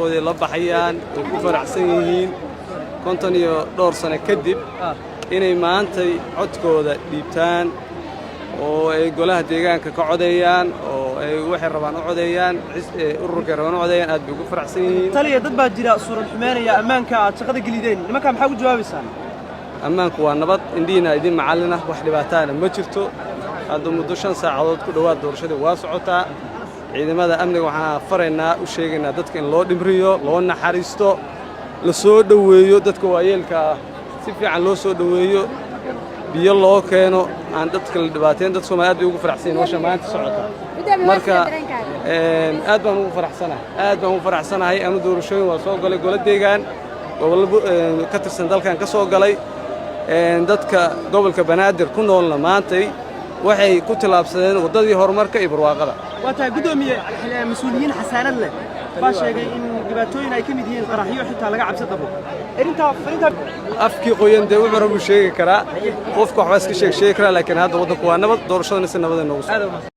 Oday la baxayaan, way ku faraxsan yihiin 50 iyo dhowr sano kadib inay maantay codkooda dhiibtaan oo ay golaha deegaanka ka codeeyaan oo ay waxay rabaan u codeeyaan, ururkay rabaan u codeeyaan. Aad bay ugu faraxsan yihiin. Taliya, dad baa jira suurad xumeynaya ammaanka aad shaqada gelideen. Nimankaa maxaa ugu jawaabaysaan? Ammaanku waa nabad, indhihiina idin macallin ah, wax dhibaataana ma jirto. Hadda muddo 5 saacadood ku dhowaad doorashadii waa socotaa. Ciidamada amniga waxaan faraynaa, u sheegaynaa dadka in loo dhimriyo, loo naxariisto, la soo dhoweeyo dadka waayeelka ah, si fiican loo soo dhoweeyo, biyo loo keeno, aan dadka la dhibaateyn. Dadka Soomaali aad bay ugu faraxsan yihiin hawsha maanta socota. Marka aad baan ugu faraxsanahay, aad baan ugu faraxsanahay. Anu doorashooyin waa soo galay, golo deegaan gobollo ka tirsan dalkan ka soo galay. Dadka gobolka Banaadir ku noolna maantay waxay ku tillaabsadeen waddadii horumarka iyo barwaaqada. Waa tahay, guddoomiye. Mas-uuliyiin xasaanad leh baa sheegay in dhibaatooyin ay ka mid yihiin qaraxyo xitaa laga cabsi qabo. Arrintaa farintaa? Afkii qoyan dee wuxuu rabuu sheegi karaa qofka, waxbaa iska sheeg sheegi karaa, laakiin hadda waddanku waa nabad, doorashadana si nabada noogu socdo.